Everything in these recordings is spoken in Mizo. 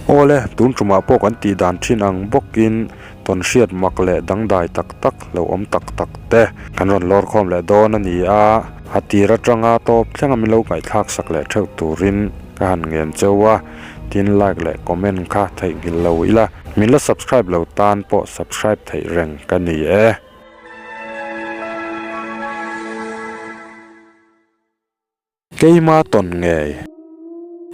Awle, tun tumah pawh kan tih dan thin ang bawkin tawnhriat mak leh dangdai tak tak lo awm tak tak te kan rawn lawr khawm leh dawn a ni a. A tir atanga tawp thlenga min lo ngaihthlak sak leh theuh turin ka han ngen cheu a, tin like leh comment kha theihnghilh lo ila, min la subscribe lo tan pawh subscribe theih reng ka ni e. Keima tawn ngei.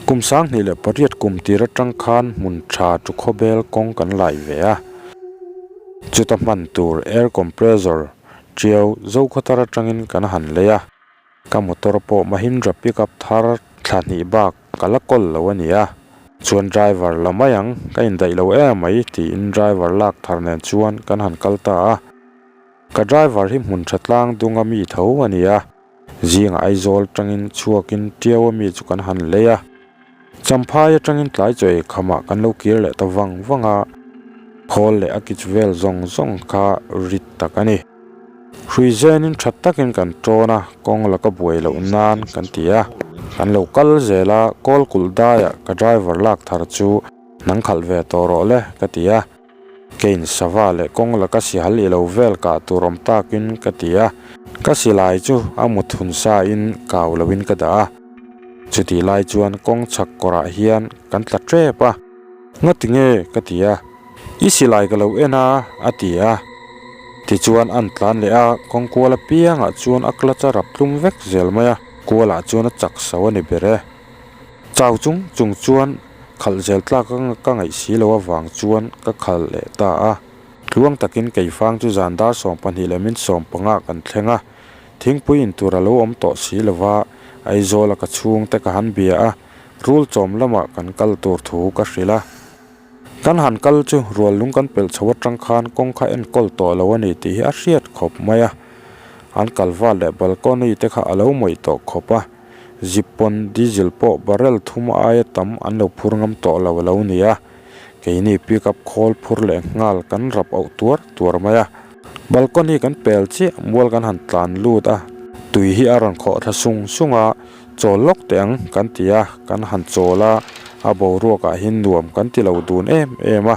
Kum 2008 kum tir atang khan hmun tha chu khawbel kawng kan lai ve a. Chuta hman tur air compressor tiau Zokhawthar atangin kan han lei a. Ka motor pawh Mahindra pickup thar thla hnih bak ka la kawl lo a ni a. Chuan driver la mai ang, ka indaih lo em mai tiin driver lak thar nen chuan kan han kal ta a. Ka driver hi hmun tha tlang dunga mi tho a ni a. Zingah Aizawl atangin chhuakin Tiau ami chu kan han lei a. Champhai atangin tlai chaw ei khamah kan lo kir leh ta vang vang a, khawl leh a kich vel zawng zawng kha rit tak a ni. Hrui zenin tha takin kan tawn a, kawng laka buai loh nan kan ti a. Kan lo kal zel a, kawl kulh daiah ka driver lak thar chu nang khalh ve tawh rawh le ka ti a. Kein sava leh kawng laka sihal i lo vel kah tur awm takin ka ti a, ka silai chu a mut hun sa in kau lo in ka dah a. Chutih lai chuan kawng chhak kawrah hian kan tla tep a. Ngati nge? ka ti a. I silai ka lo en a, a ti a. Tichuan an tlan leh a, kawng kual apiangah chuan a clutch a rap tlum vek zel mai a, kualah chuan a chak so a ni ber e. Chau chung chung chuan khalh zel tlak ka ngaih si lo avang chuan ka khalh leh ta a. Tluang takin keifang chu zan dar 12 leh min 15 kan thleng a, thingpui in tur a lo awm tawh si lo va, Aizawla ka chhungte ka han bia a, rul chawm lamah kan kal tur thu ka hrilh a. Kan han kal chu rual lung kan pelh chho atang khan kawng kha enkawl tawh lo a ni tih hi a hriat khawp mai a. An kalvat leh balcony te kha a lo mawih tawh khawp a. Zip pawn diesel pawh barrel thum aia tam an lo phur ngam tawh lo a lo ni a, keini pickup khawl phur leh nghal kan rap auh tuar tuar mai a. Balcony kan pel chiah mual kan han tlan lut a, tui hi a rawn khawh thla sung sung a, chawl lawk teh ang kan ti a, kan han chawl a, a boruakah hian nuam kan ti lo dun em em a,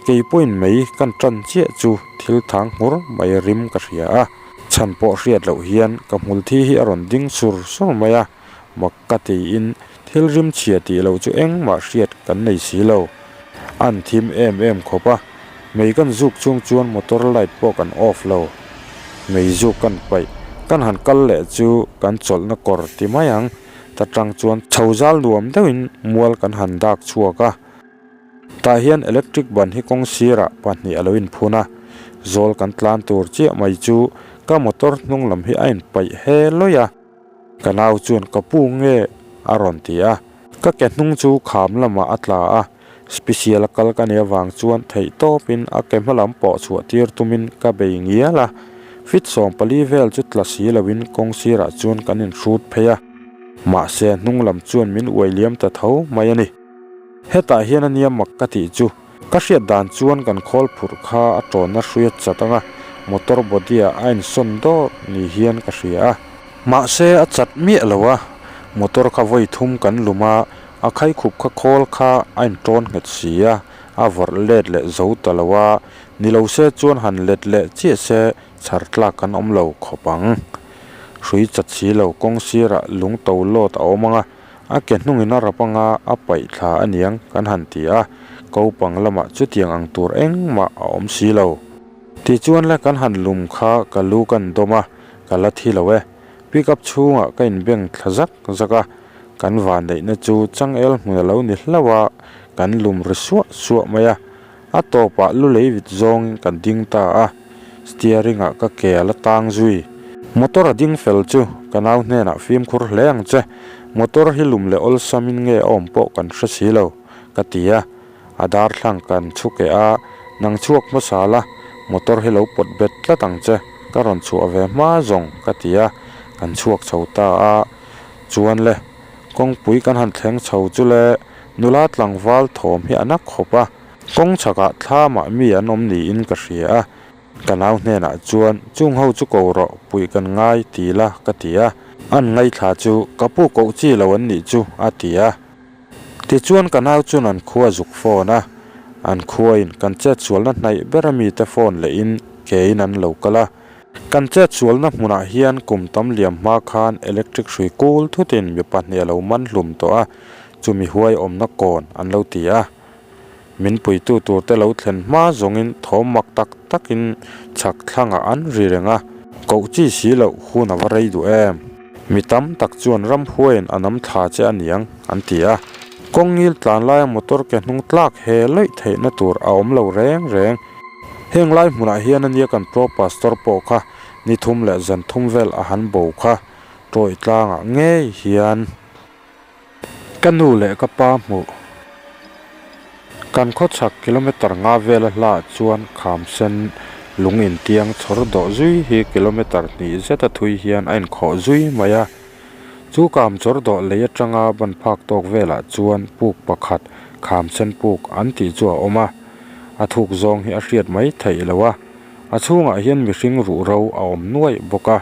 kei pawhin mei kan tan chiah chu thil thang nghur mai rim ka hria a. Chhan pawh hriat loh hian ka hmul thi hi a rawn ding sur sur mai a, mak ka tiin thil rim chhia tih loh chu engmah hriat kan nei si lo. An thim em em khawp a, mei kan zuk chung chuan motor light pawh kan off lo. Mei zuk kan paih, kan han kal leh chu kan chawlhna kawr ti mai ang, ta tang chuan chho zal nuam deuhin mual kan han dak chhuak a. Tah hian electric ban hi kawng sirah pahnih a lo inphun a, zawl kan tlan tur chiah mai chu ka motor hnung lam hi a inpaih he lawih a, ka nau chuan ka pu nge a rawn ti a, ka ke hnung chu kham lamah a tla a, special a kal ka nih avang chuan theih tawpin a ke hma lam pawh chhuah tir tumin ka bei ngial a, fit 14 vel chu tla si loin kawng sirah chuan kan inhrut phei a, mahse hnung lam chuan min uai liam ta tho mai a ni. Hetah hian a nia mak ka tih chu, ka hriat dan chuan kan khawl phurh kha a tawnna hruia chat anga motor body ah a insawn dawr ni hian ka hria a. Mahse a chat miah lo a, motor kha vawi thum kan lum a, a khaikhup kha khawl kha a intawn nghet si a, a vawrh let leh zo ta lo a, ni lo se chuan han let leh chiah se chhar tlak kan awm lo khawp ang. Hrui chat si lo kawng sirah lung to lawt a awm ang a, A ke hnungin a rap anga a paih thla a niang kan han ti a, kopang lamah chutiang ang tur engmah a awm si lo. Tichuan le kan han lum kha ka lu kan dawm a, ka la thi lo e. Pickup chhungah ka inbeng thla zak zak a, kan vanneihna chu changel hmun a lo ni hlauh a, kan lum ri suah suah mai a. A tawpah lu lei vit zawngin kan ding ta a, steering ah ka ke a la tang zui. Motor a ding fel chu ka nau hnenah fimkhur hle ang che, motor hi lum leh awlsamin nge a awm pawh kan hre si lo, ka ti a. A darthlang kan chhu keh a, nang chhuak hmasa la, motor hi lo pawt bet tlat ang che, ka rawn chhuah ve hma zawng, ka ti a, kan chhuak chho ta a. Chuan le, kawngpui kan han thleng chho chu le, Nula tlangval thawm hi a na khawp a, kawng chhakah thlamah mi an awm niin ka hria a, ka nau hnenah chuan chung ho chu ko rawh puih kan ngai ti la ka ti a, an ngaithla chu ka pu koh chi lo an nih chu a ti a. Tichuan ka nau chuan an khua zuk phone a, an khuain kan chetsualna hnaih ber a mite phone lehin kein an lo kal a. Kan chetsualna hmunah hian kum tam liam hma khan electric hrui kul thutin mi pahnih a lo man hlum tawh a, chumi huai awmna kawn an lo ti a. Min puitu turte lo thlen hma zawngin thawm mak tak takin chhak thlangah an ri reng a, koh chi si loh hun a va rei duh em? Mi tam tak chuan ramhuaiin a nam thla che a niang an ti a. Kawng ngil tlan laia motor ke hnung tlak he lawih theihna tur a awm lo reng reng. Heng lai hmunah hian a nia kan Pro Pastor pawh kha ni thum leh zan thum vel a han bo kha tawih tlangah ngei hian. Ka nu leh ka pa hmuh. Kan khawchhak kilometer nga vela hlaah chuan kham sen lung intiang chhawr dawh zui hi kilometer hnih zeta thui hian a inkhawh zui mai a. Chu kam chawr dawh lei atanga ban phak tawk velah chuan puk pakhat kham sen puk an tih chu a awm a. A thuk zawng hi a hriat mai theih lo a. A chhungah hian mihring ruhro a awm nuaih bawk a.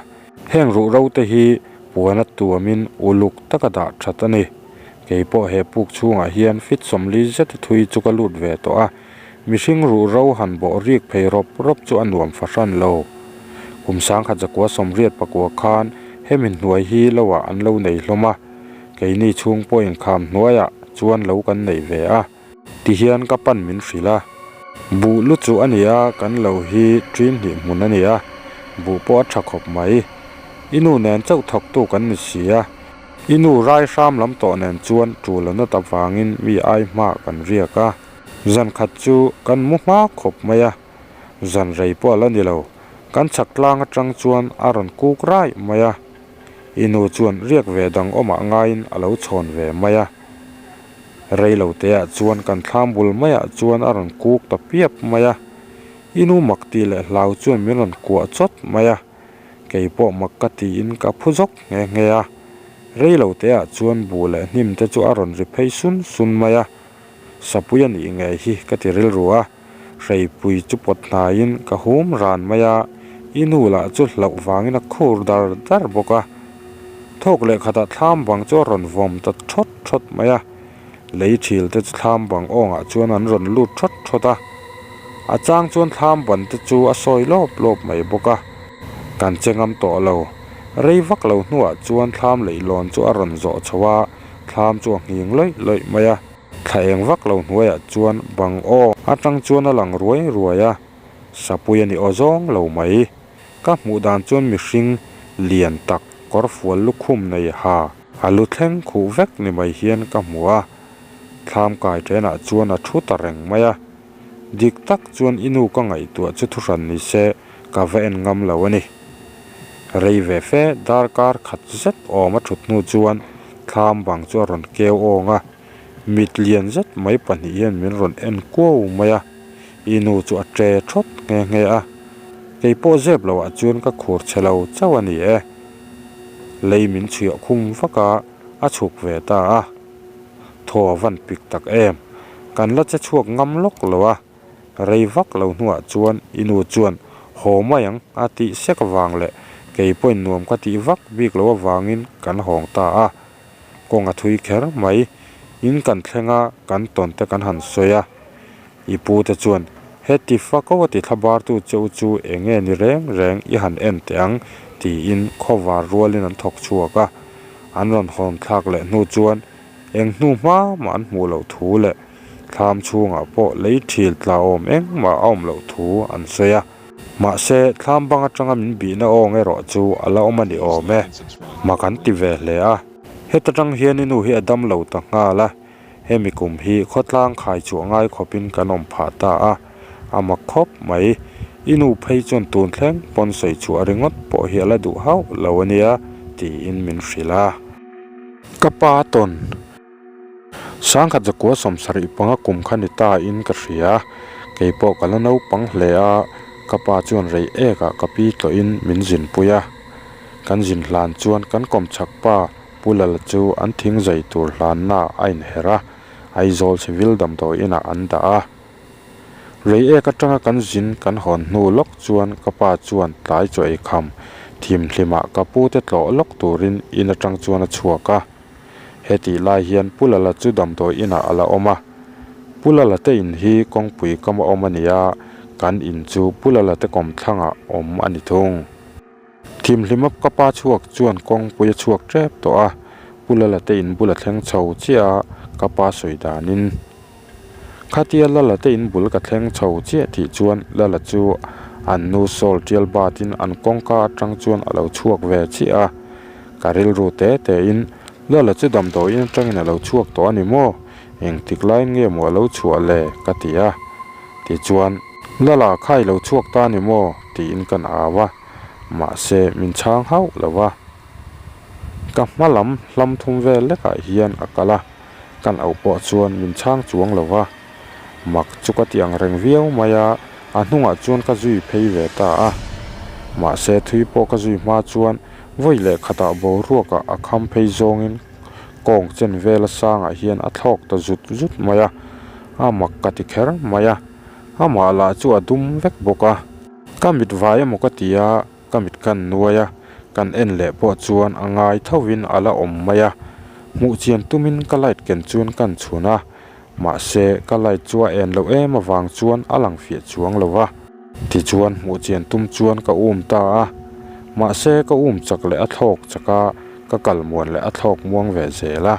Heng ruhro te hi puan a tuamin uluk taka dah that a ni. Kei pawh he puk chhungah hian fit sawmli zet a thui chu ka lut ve tawh a, mihring ruhro han bawh rik phei rawp rawp chu a nuam fahran lo. Kum sangkhat zakua sawmriat pakua khan hemi hnuai hi lo ah an lo nei hlawm a, keini chhung pawhin kham hnuaiah chuan lo kan nei ve a. Tihian ka pan min hrilh a, buh lu chu a ni a, kan lo hi ṭin hnih hmun a ni a, buh pawh a ṭha khawp mai. I nu nen chauh thawktu kan ni si a, i nu rai hram lam tawh nen chuan ṭul a nawt avangin mi ai hma kan riak a, zan khat chu kan mu hma khawp mai a, zan rei pawh a la ni lo, kan chhak tlang aṭang chuan a rawn kuk raih mai a, i nu chuan riak ve dang awmah ngaiin a lo chhawn ve mai a. Rei lo teah chuan kan thlam bul maiah chuan a rawn kuk ta piap mai a, i nu mak tih leh hlau chuan min rawn kuah chawt mai a, kei pawh mak ka tiin ka phu zawk nghe nghe a. Rei lo teah chuan buh leh hnim te chu a rawn ri phei sun sun mai a, sapui a nih ngei hi ka ti rilru a, hreipui chu pawt hnaiin ka hum ran mai a, i nu lah chu hlauh vangin a khur dar dar bawk a. Thawk leh khatah thlam bang chu a rawn vawm ta thawt thawt mai a, lei thil te chu thlam bang awngah chuan an rawn lut thawt thawt a, a chang chuan thlam ban te chu a sawi lawp lawp mai bawk a, kan che ngam tawh lo. Rei vak lo hnuah chuan thlam leihlawn chu a rawn zawh chho a, thlam chu a nghing lawih lawih mai a, thla eng vak lo hnuaiah chuan bang awng atang chuan a lang ruai ruai a, sapui a ni aw zawng lo mai. Ka hmuh dan chuan mihring lian tak kawr fual lukhum nei ha a lu thleng khuh vek ni mai hian ka hmu a, thlam kai ṭenah chuan a thu ta reng mai a. Dik tak chuan i nu ka ngaihtuah chu thuhran ni se ka va en ngam lo a ni. Rei ve fe darkar khat zet awm a thut hnu chuan thlam bang chu a rawn keu awng a, mit lian zet mai pahnih hian min rawn en kuau mai a, i nu chu a ṭe thawt nghe nghe a. Kei pawh zep loh ah chuan ka khur chhe lo chauh a ni e. Lei min chhuiah khum vak a, a chhuk ve ta a. Thaw a van pik tak em. Kan la che chhuak ngam lawk lo a. Rei vak lo hnuah chuan i nu chuan haw mai ang a tih sek avang leh kei pawhin nuam ka tih vak bik loh avangin kan hawng ta a. Kawng a thui kher mai. In kan thleng a, kan tawn te kan han sawi a. I pu te chuan, Heti fako a ti thlabartu che u chu eng nge ni reng reng i han en teh ang, tiin khawvar rualin an thawk chhuak a. An rawn hawn thlak leh hnu chuan eng hnu hma mah an hmuh loh thu leh thlam chhungah pawh lei thil tla awm engmah a awm loh thu an sawi a. Mahse, thlam bang atanga min bihna awng erawh chu a la awm a ni awm e, mak an ti ve hle a. Heta tang hian i nu hi a dam lo ta nghal a. Hemi kum hi khawtlang khai chhuah ngai khawpin kan awm phah ta a, a mak khawp mai. I nu phei chuan tun thleng pawn sawi chhuah ringawt pawh hi a la duh hauh lo a nia, tiin min hrilh a. Ka pa tawn sangkhat zakua sawmsarih panga kum kha ni ta in ka hria, kei pawh ka la naupang hle a, ka pa chuan rei ekah ka pi tlawhin min zinpui a. Kan zin hlan chuan kan kawmchhak pa Pu Lala chu an thing zai tur hlanna a inher a, Aizawl Civil damdawi inah an dah a. Rei ek atanga kan zin kan hawn hnu lawk chuan ka pa chuan tlai chaw ei kham thim hlimah ka pu te tlawh lawk turin in atang chuan a chhuak a. Hetih lai hian Pu Lala chu damdawi inah a la awm a. Pu Lala te in hi kawngpui kama awm a ni a, kan in chu Pu Lala te kawmthlangah awm a ni thung. Thimhlim up ka pa chhuak chuan kawngpui a chhuak tep tawh a, Pu Lala te in bul a thleng chho chiah a, ka pa sawi danin. Khatia Lala te in bul ka thleng chho chiah tih chuan Lala chu an nu sawl tial batin an kawngka atang chuan a lo chhuak ve chiah a, ka rilru te te in Lala chu damdawiin atangin a lo chhuak tawh a ni maw? Engtik laiin nge maw a lo chhuah le? ka ti a. Tichuan, Lala kha i lo chhuak ta a ni maw? tiin kan au a, mahse min chhang hauh lo va. Ka hma lam hlam thum vel lekah hian a kal a, kan auh pawh chuan min chhang chuang lo va. Mak chu ka ti ang reng viau mai a, a hnungah chuan ka zui phei ve ta a. Mahse thui pawh ka zui hma chuan vawi leh khatah boruakah a kham phei zawngin kawng chen vela sangah hian a thlawk ta zut zut mai a, a mak ka ti kher mai a, amah lah chu a dum vek bawk a. Ka mit vai emaw ka ti a, ka mit kan nuai a, kan en leh pawh chuan a ngai thovin a la awm mai a, hmuh chian tumin ka light ken chuan kan chhun a, mahse ka light chu a en loh em avang chuan a lang fiah chuang lo va. Tichuan hmuh chian tum chuan ka um ta a, mahse ka um chak leh a thlawk chak a, ka kal muan leh a thlawk muang ve zel a.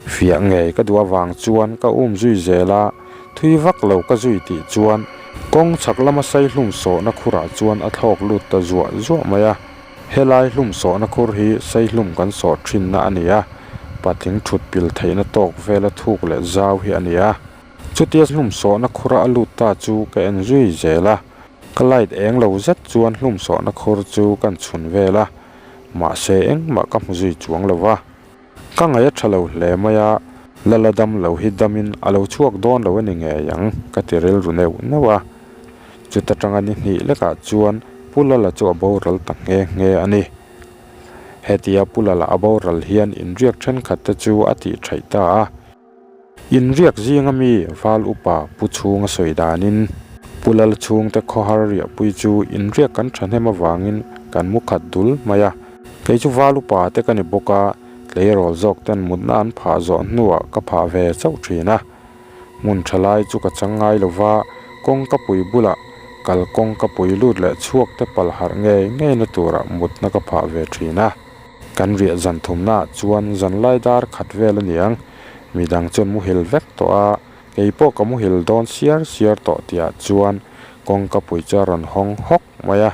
Fiah ngei ka duh avang chuan ka um zui zel a, thui vak lo ka zui tih chuan kawng chhak lama saihlum sawhna khurah chuan a thlawk lut ta zuah zuah mai a. Helai hlum sawhna khur hi saihlum kan sawh thinna a ni a, patling thut pil theihna tawk vela thuk leh zau hi a ni a. Chutia hlum sawhna khura a lut ta chu ka en zui zel a, ka light eng lo zet chuan hlum sawhna khur chu kan chhun vel a, mahse engmah ka hmu zui chuang lo va. Ka ngaih a tha lo hle mai a, Lala dam lo hi damin a lo chhuak dawn lo a ni ngei ang ka ti rilru neuh neuh a. Chuta tanga ni hnih lekah chuan Pu Lala chu a boral ta nghe nghe a ni. Hetia Pu Lala a boral hian inriak thenkhat te chu a tih theih ta a. Inriak zinga mi Val Upa Pu Chhunga sawi danin, Pu Lal chhungte khawhar riahpui chu inriak kan thahnem avangin kan mu khat dul mai a. Kei chu Val Upa te ka ni bawk a, tleirawl zawk ten mutna an phah zawh hnuah ka phah ve chauh thin a. Hmun tha lai chu ka chang ngai lo va, kawngkapui bulah kal kawngkapui lut leh chhuak te pal harh ngei ngeina turah mutna ka phah ve thin a. Kan riah zan thumnaah chuan zanlai dar khat vel a niang. Midang chuan muhil vek tawh a, kei pawh ka muhil dawn siar siar tawh tihah chuan kawngka pui chu a rawn hawng hawk mai a.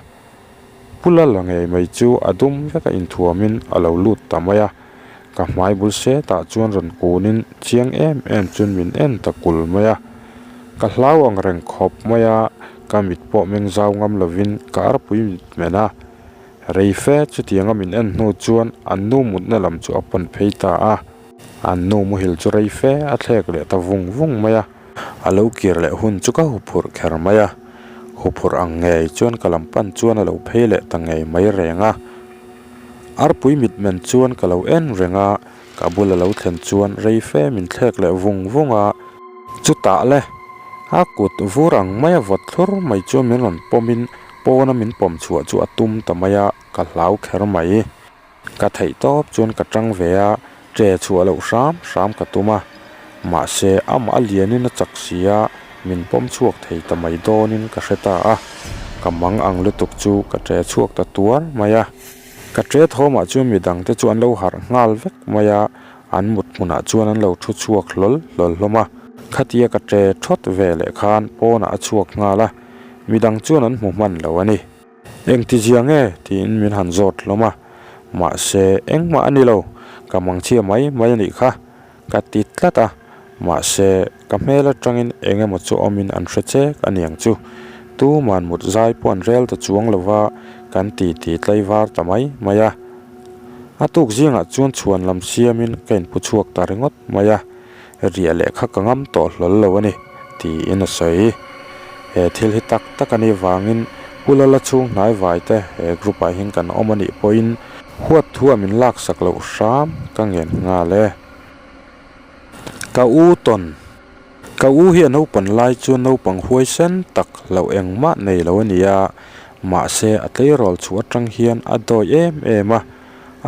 Pu Lala ngei mai chu a dum vek a inthuamin a lo lut ta mai a, ka hmai bul setah chuan rawn kunin chiang em em chuan min en ta kul mai a. Ka hlau ang reng khawp mai a, ka mit pawh meng zau ngam lovin ka arpui mit men a. Rei fe chutianga min en hnu chuan an nu mutna lam chu a pan phei ta a. An nu muhil chu rei fe a thlek leh ta vung vung mai a. A lo kir leh hun chu ka huphurh kher mai a. Huphurh ang ngei chuan ka lam pan chuan a lo phei leh ta ngei mai reng a. Arpui mitmen chuan ka lo en reng a, ka bul a lo thlen chuan rei fe min thlek leh vung vung a. Chutah le, a kut vur ang mai a vawt thlur mai chuan min rawn pawmin pawna min pawm chhuah chu a tum ta mai a, ka hlau kher mai. Ka theih tawp chuan ka tang ve a, che chhuah loh hram hram ka tum a. Mahse, amah a lianin a chak si a, min pawm chhuak thei ta mai dawnin ka hre ta a. Ka mang ang lutuk chu ka che chhuak ta tuar mai a. Ka che thawmah chuan midangte chu an lo harh nghal vek mai a, an mut hmunah chuan an lo thu chhuak hlawl hlawl hlawm a. Khatia ka che thawt ve leh khan pawnah a chhuak nghal a, midang chuan an hmu hman lo a ni. Engti zia nge? tiin min han zawt hlawm a, mahse engmah a ni lo, ka mangchhia mai mai a nih kha, ka ti tlat a, mahse ka hmel atangin eng emaw chu awmin an hre chek a niang chu, tuman mut zai pawh an rel ta chuang lo va, kan ti ti tlaivar ta mai mai a. A tuk zingah chuan chhuan lam siamin ka inpu chhuak ta ringawt mai a. Riah leh kha ka ngam tawh hlawl lo a ni, tiin a sawi. He thil hi tak tak a nih vangin Pu Lala chhung hnai vai te he group ah hian kan awm a nih pawhin huat thu ah min laksak loh hram ka ngen nghal e. Ka u tawn. Ka u hi a naupan lai chuan naupang huaisen tak hlauh engmah nei lo a ni a, mahse a tleirawl chhuah atang hian a dawi em em a,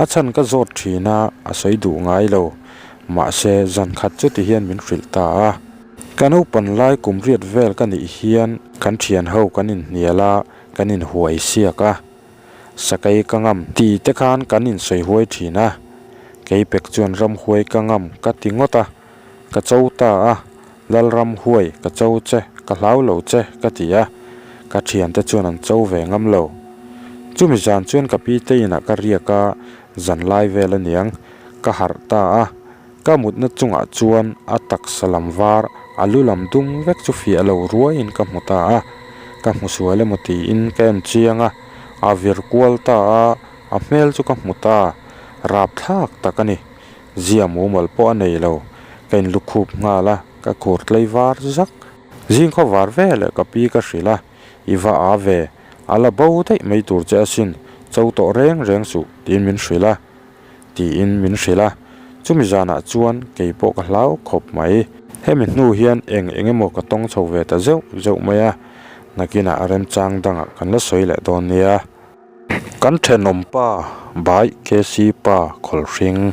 a chhan ka zawt thin a, a sawi duh ngai lo. Mahse, zan khat chu ti hian min hrilh ta a. Ka naupan lai kum riat vel ka nih hian kan thian ho kan inhnial a, kan inhuai siak a. Sakei ka ngam ti te khan kan insawi huai thin a. Keipek chuan ramhuai ka ngam ka ti ngawt a, ka cho ta a. Lalramhuai ka cho che, ka hlau lo che ka ti a, ka thiante chuan an cho ve ngam lo. Chumi zan chuan ka pi te inah ka riak a, zan lai vel aniang ka harh ta a, ka mutna chungah chuan a taksa lam var a lu lam dum vek chu fiah lo ruaiin ka hmu ta a, ka hmu sual emaw tiin ka en chiang a, a vir kual ta a, a hmel chu ka hmu ta, rapthlak tak a ni. Zia mumal pawh a nei lo, ka inlukhup nghal a, ka khur tlei var zak. Zing khaw var veleh ka pi ka hrilh a, I va a ve, a la bo daih mai tur che asin, cho tawh reng reng suh, tiin min hrilh a, tiin min hrilh a. Chumi zanah chuan kei pawh ka hlau khawp mai. Hemi hnu hian eng eng emaw ka tawng chho ve ta zeuh zeuh mai a, nakinah remchang dangah kan la sawi leh dawn nia. Kan thenawm pa Bai KC pa Khawlhring.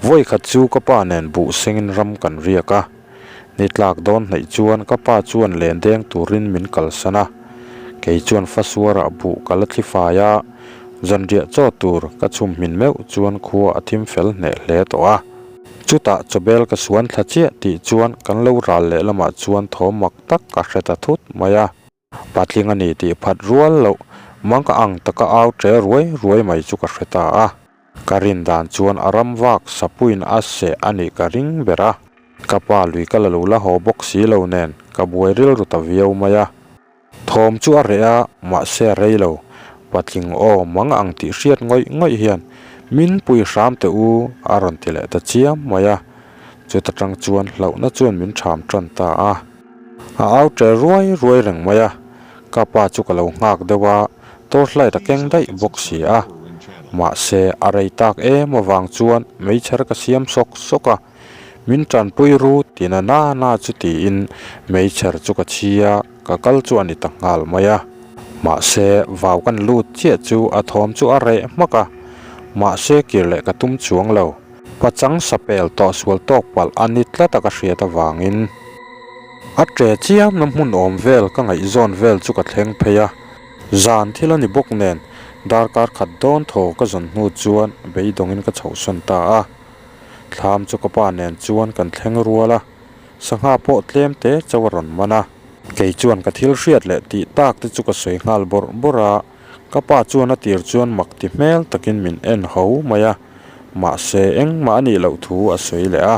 Vawi khat chu ka pa nen buh sengin ram kan riak a. Ni tlak dawn hnaih chuan ka pa chuan len deng turin min kalsan a. Kei chuan fasuarah buh ka la thli fai a, zanriah chaw tur ka chhum hmin meuh chuan khua a thim fel hneh hle tawh a. Chutah chawbel ka suan thla chiah tih chuan kan lo ral lehlamah chuan thawm mak tak ka hre ta thut mai a. Patling a ni tih phat rual loh mang ka ang taka au ṭe ruai ruai mai chu ka hre ta a. Ka rin dan chuan a ram vak sapuiin a seh a nih ka ring ber a. Ka pa lui ka la lo la haw bawk si lo nen ka buai rilru ta viau mai a. Thawm chu a reh a, mahse a rei lo. Patling aw mang ang tih hriat ngawih ngawih hian min pui hram teh u a rawn ti leh ta chiam mai a. Chuta tang chuan hlauhna chuan min ṭham ṭan ta a. A au ṭe ruai ruai reng mai a, ka pa chu ka lo nghak deuh a, torchlight a keng daih bawk si a. Mahse, a rei tak em avang chuan meichher ka siam sawk sawk a, min tanpui ru ti na na na chu tiin meichher chu ka chhi a, ka kal chu a ni ta nghal mai a. Mahse, vau kan lut chiah chu a thawm chu a reh hmak a, mahse kir leh ka tum chuang lo. Pachang sapel tawh sual tawk palh a ni tlat a ka hriat avangin a ṭe chiamna hmun awm vel ka ngaihzawn vel chu ka thleng phei a, zan thil a ni bawk nen darkar khat dawn thaw ka zawn hnu chuan beidawngin ka chhohsawn ta a. Thlam chu ka pa nen chuan kan thleng rual a, sangha pawh tlem te chauh a rawn man a. Kei chuan ka thil hriat leh tih tak te chu ka sawi nghal bawrh bawrh a, Ka pa chuan a tir chuan mak ti hmel takin min en ho mai a, mahse engmah a nih loh thu a sawi leh a.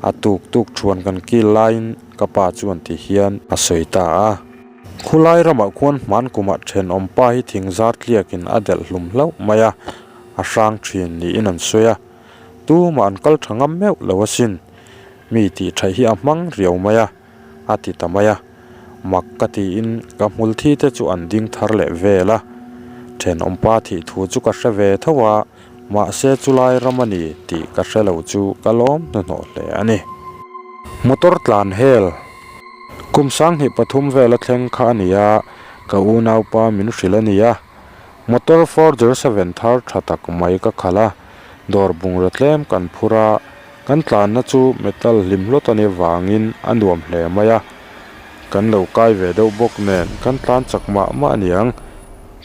A tuk tuk thuan kan kil laiin ka pa chuan ti hian a sawi ta a. Khulai ramah khuan hman kumah thenawm pa hi thing zar tliakin a delh hlum hlauh mai a, a hrang thin niin an sawi a. Tumah an kal tha ngam meuh lo asin. Mi tih thaih hi a hmang riau mai a. a ti ta mai a, mak ka tiin ka hmul thi te chu an ding thar leh vel a, thenawmpa thih thu chu ka hre ve tho a, mahse chulai ram a ni tih ka hre lo chu ka lawm hnuhnawh hle a ni. Motor tlan hel kum 23 vel a thleng kha a ni a, ka unaupa min hrilh a ni a, motor 407 thar tha tak mai ka khalh a, dawr bungraw tlem kan phur a, Kan tlanna chu metal hlim hlawt a nih avangin a nuam hle mai a, kan lo kai ve deuh bawk nen kan tlan chak mah mah a niang.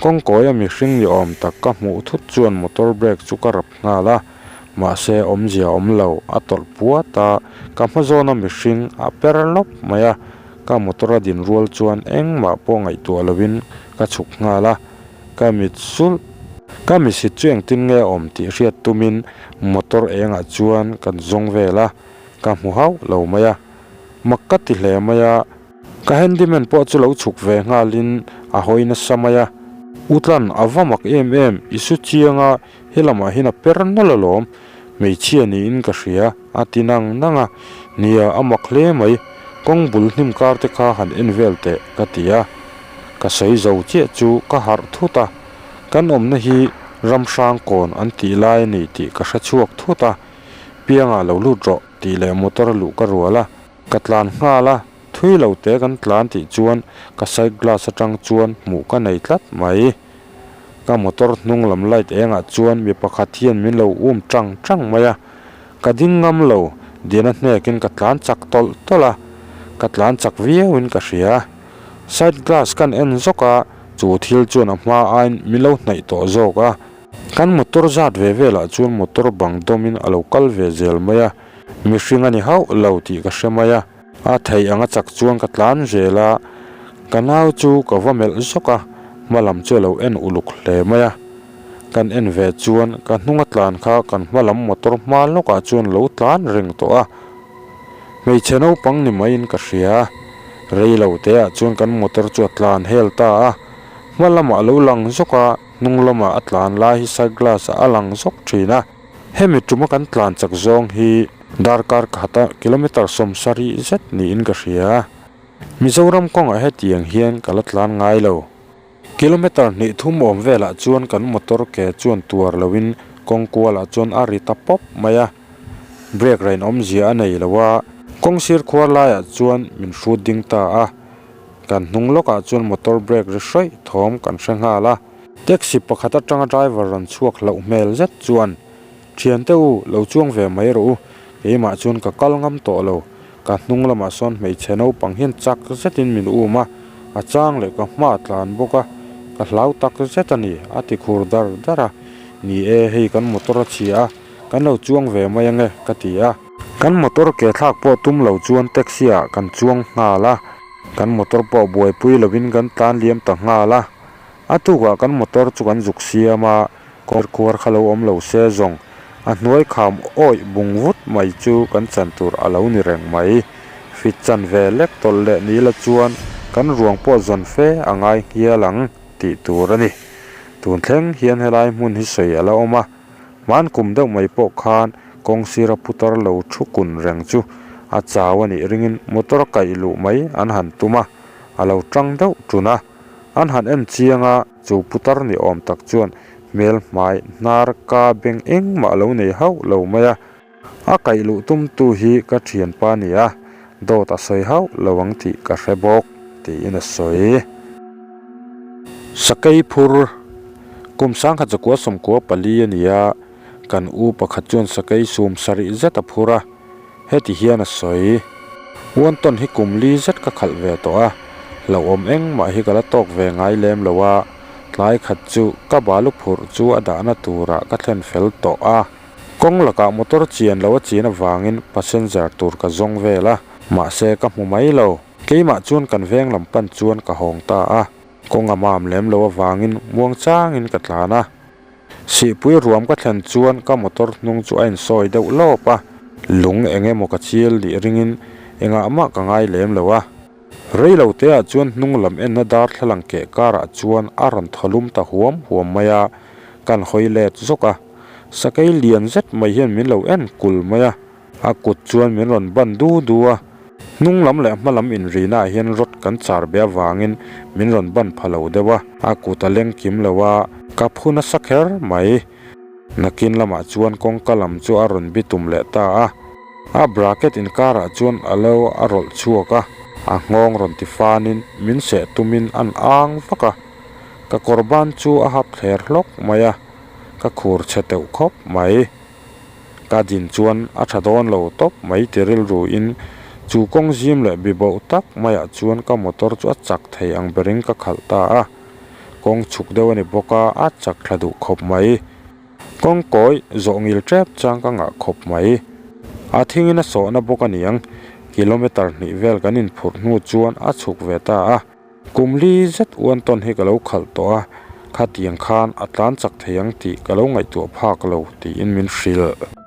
Kawngkawi a mihring ni awm tak ka hmuh thut chuan motor brake chu ka rap nghal a, mahse awmzia awm lo, a tawlh puat a, ka hma zawna mihring a per lawp mai a, ka motor a din rual chuan engmah pawh ngaihtuah lovin ka chhuk nghal a. Ka mit sulh. Ka misit chu engtin nge a awm tih hriat tumin motor engah chuan kan zawng vel a, ka hmu hauh lo mai a. Mak ka ti hle mai a, ka handyman pawh chu lo chhuk ve nghalin a hawi nasa mai a. U Tlan, a va mak em em, i su chiang a, he lamah hian a per nawlh alawm, hmeichhia niin ka hria, a ti nang nang a. Nia, a mak hle mai, kawng bul hnim kar te kha han en vel teh, ka ti a. Ka sawi zo chiah chu ka harh thut a, kan awmna hi Ramhrang kawn an tih lai a ni tih ka hre chhuak thut a, Pianga lo lut rawh tih leh motor a luh ka rual a, ka tlan nghal a, thui lo te kan tlan tih chuan ka side glass atang chuan hmuh ka nei tlat mai. Ka motor hnung lam light engah chuan mi pakhat hian min lo um tang tang mai a. Ka ding ngam lo, Diana hnekin ka tlan chak tawlh tawlh a, ka tlan chak viauin ka hria. Side glass kan en zawk a, chu thil chuan a hma aiin min lo hnaih tawh zawk a. Kan motor zat ve velah chuan motor bang dawmin a lo kal ve zel mai a, mihring a ni hauh lo tih ka hre mai a. A theih anga chak chuan ka tlan zel a, ka nau chu ka va melh zawk a, hma lam chu a lo en uluk hle mai a. Kan en ve chuan ka hnunga tlan kha kan hma lam motor hma lawkah chuan lo tlan reng tawh a, hmeichhe naupang ni maiin ka hria. Rei lo teah chuan kan motor chu a tlan hel ta a, hma lamah a lo lang zawk a, hnung lamah a tlan lai hi side glass ah a lang zawk thin a. Hemi tuma kan tlan chak zawng hi darkar khata kilometer 70 zet niin ka hria. Mizoram kawngah hetiang hian ka la tlan ngai lo. Kilometer hnih thum awm velah chuan kan motor ke chuan tuar loin kawng kualah chuan a ri ta pawp mai a, brake rain awmzia a nei lo a, kawng sir khuar laiah chuan min hrut ding ta a, kan hnung lawkah chuan motor brake ri hrawih thawm kan hre nghal a. Taxi pakhat atanga driver rawn chhuak hlauh hmel zet chuan, Thiante u, lo chuang ve mai rawh u, keimah chuan ka kal ngam tawh lo, Ka hnung lamah sawn hmeichhe naupang hian chak zetin min um a, a chang leh ka hma a tlan bawk a, ka hlau tak zet a ni, a ti khur dar dar a. Ni e, hei kan motor a chhia a, kan lo chuang ve mai ange, ka ti a. Kan motor ke thlak pawh tum lo chuan taxi ah kan chuang nghal a, kan motor pawh buaipui lovin kan tlan liam ta nghal a. A tukah kan motor chu kan zuk siam a, kawr kuar kha lo awm lo se zawng a hnuai kham awih bung vut mai chu kan chan tur a lo ni reng mai. Fit chan ve lek tawlh leh ni la chuan kan ruang pawh zawn fe a ngai nghial ang tih tur a ni. Tun thleng hian helai hmun hi sawi a la awm a, hman kum deuh mai pawh khan kawng sira putar lo thu kun reng chu a chau a nih ringin motor a kaih luh mai an han tum a, a lo tang deuh tun a. An han en chiang a, chu putar ni awm tak chuan hmel hmai hnar ka beng engmah lo nei hauh lo mai a. A kaih luh tumtu hi ka thianpa ni a, dawt a sawi hauh lo ang tih ka hre bawk, tiin a sawi. Sakei phur, Kum 1994 a ni a, kan u pakhat chuan sakei sum sarih zet a phur a. Heti hian a sawi, Uantawn hi kum li zet ka khalh ve tawh a, hlauhawm engmah hi ka la tawk ve ngai lem lo a, tlai khat chu ka balu phurh chu a dahna turah ka thlen fel tawh a. Kawng lakah motor chian lo a chin avangin passenger tur ka zawng vel a, mahse ka hmu mai lo. Keimah chuan kan veng lam pan chuan ka hawng ta a, kawng a mam lem lo avangin muangchangin ka tlan a. Sihpui ruam ka thlen chuan ka motor hnung chu a insawi deuh lawp a, lung eng emaw ka chil lih ringin engah mah ka ngai lem lo a. Rei lo teah chuan hnung lam enna darthlalang keh karah chuan a rawn thaw lum ta huam huam mai a, kan hawi let zawk a. Sakei lian zet mai hian min lo en kul mai a. A kut chuan min rawn ban du du a, hnung lam leh hma lam inrina ah hian rod kan char be avangin min rawn ban pha lo deuh a, a kut a leng kim lo a, ka phu nasa kher mai. Nakin lamah chuan kawngka lam chu a rawn bitum leh ta a, a bracket inkarah chuan a lo a rawlh chhuak a, a nghawng rawn ti fanin min seh tumin an ang vak a, ka kawr ban chu a hap thler hlawk mai a, ka khur chhe teuh khawp mai. Ka din chuan a tha dawn lo tawp mai ti rilru in chu kawng zim leh bibauh tak maiah chuan ka motor chu a chak thei ang berin ka khalh ta a. Kawng chhuk deuh a ni bawk a, a chak thla duh khawp mai. Kawng kawi zawh ngil tep chang ka ngah khawp mai. A thingin a sawhna bawk a niang, kilometer hnih vel kan inphurh hnu chuan a chhuk ve ta a. Kum li zet uan tawn hi ka lo khalh tawh a, khatiang khan a tlan chak thei ang tih ka lo ngaihtuah phak lo tiin min hrilh.